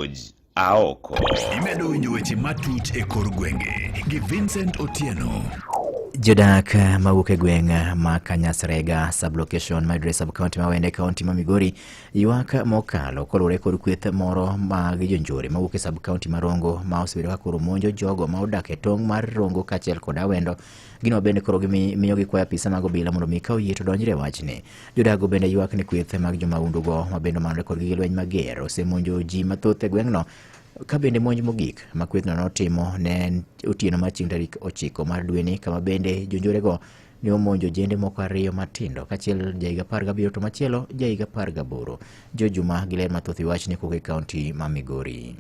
George Aoko. Imedo winjo weche matut e kor gwenge gi Vincent Otieno. Jodak mawuok e gweng' ma Kanyasrega sub-location mayudore sub-county ma Wende kaunti ma Migori ywak mokalo koluwore kod kweth moro mag jonjore mawuok e sub-county ma Rongo ma osebedo ka koro monjo jogo ma odak e tong' mar Rongo kaachiel kod Awendo. Gino bende koro gimiyo gikwayo apisa mag obila mondo mi kaw yie to donjre e wachni. Jodago bende ywak ni kweth mag jomahundugo ma bende omanore kod gige lweny mager osemonjo ji mathoth e gweng'no ka bende monj mogik ma kwethno notimo ne en otieno mar chieng' tarik 9 mar dweni kama bende jonjorego ne omonjo ojende moko ariyo matindo kachiel jahiga 17 to machielo jahiga 18. George Juma gi ler mathoth e wachni kowuok e kaunti ma Migori.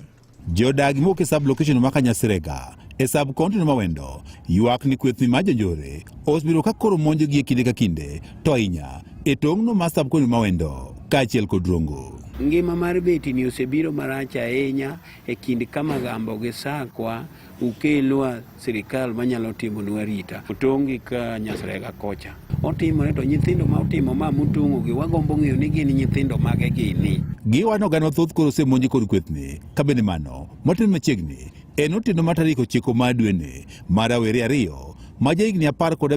Jodag mowuok e sub-location ma Kanyasrega e sub-county ma Wendo ywak ni kwethni mar jonjore osebedo ka koro monjogi e kinde ka kinde to ahinya e tong'no mar sub-county ma Wendo kaachiel kod Rongo. Ngima mar betini osebiro marach ahinya e kind Kamagambo gi Sakwa ukelwa sirikal manyalo timonwa arita. Otong'gi ka Nyasrega kocha. Otimore to nyithindo ma otimo ma motong'ogi wagombo ng'eyo ni gin nyithindo mage gini. Giwacho ni oganda mathoth koro osemonji kod kwethni ka bende mano matin machiegni en otieno mar tarik 9 mar dweni ma rawere ariyo ma jahigni 17 kod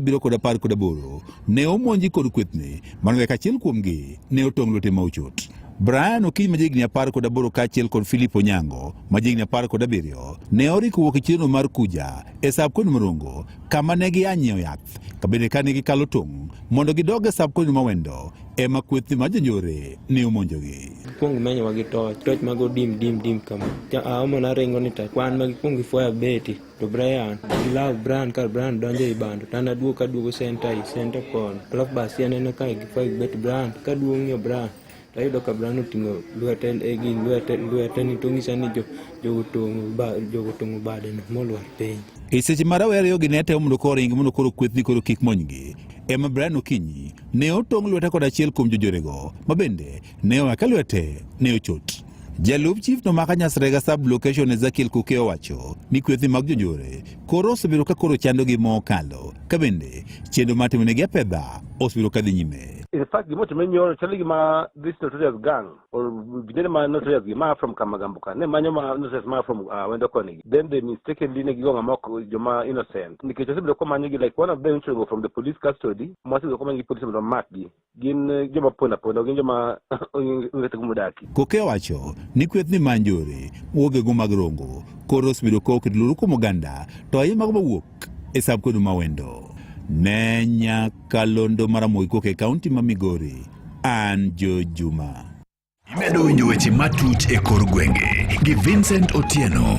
18 ne omonji kod kwethni mano eka achiel kuomgi ne otong' lwete ma ochot. Brian Okinyi ma jahigni 18 kaachiel kod Philip Onyango ma jahigni 17 ne oriko wuok e chirono mar Kuja e sub-county ma Rongo kama ne gia nyiewo yath ka bende kane gikalo tong' mondo gidog e sub-county ma Wendo ema kwethni mar jonjore ne omonjogi. Gikwongo gimenyowa gi toch, toch mago dim dim dim kama. Aomo naringo ni ta kwan ma gikwongo gifwaya beti to Brian gilawo Brian kar Brian donjo ei bando to an aduogo kaduogo senta i senta kono. Alafu basi aneno ka gifwayo gi beti Brian kaduogo ng'iyo Brian to ayudo ka Brian oting'o lwete e gi lwete lwete ni to onyisa ni jo jogo tong'o ba jogo tong'o bade no molwar piny. E seche ma rawere ariyogi ne temo mondo koro ring mondo koro kwethni koro kik monjgi, ema Brian Okinyi ne otong' lwete kod achiel kuom jonjorego ma bende ne oa ka lwete ne ochot. Jalup chief no ma Kanyasrega sub location Ezekiel Kuke owacho ni kwethni mag jonjore koro osebedo ka koro chandogi mokalo ka bende chenro mar timonegi apedha osebedo ka dhi nyime. In fact, gima otimore nyoro chalo gima this notorious gang or vijana ma notorious gi ma from Kamagambo ka ne manyo ma notorious ma from Wendo koni then they mistakenly ne gigo ng'ama ok joma innocent nikech osebedo komanyo gi like one of them ichuongo from the police custody mosebedo komanyo gi police mondo omakgi gin joma ponda ponda gin joma onge kata kuma odaki. Koke owacho ni kwethni ma njore mowuok e gwenge mag Rongo koro osebedo ka oketo luoro kuom oganda to ahinya mago mawuok e sub county ma Wendo. Ne nyakalondo mar Ramogi kowuok e kaunti ma Migori, an Joe Juma. Imedo winjo weche matut e kor gwenge gi Vincent Otieno.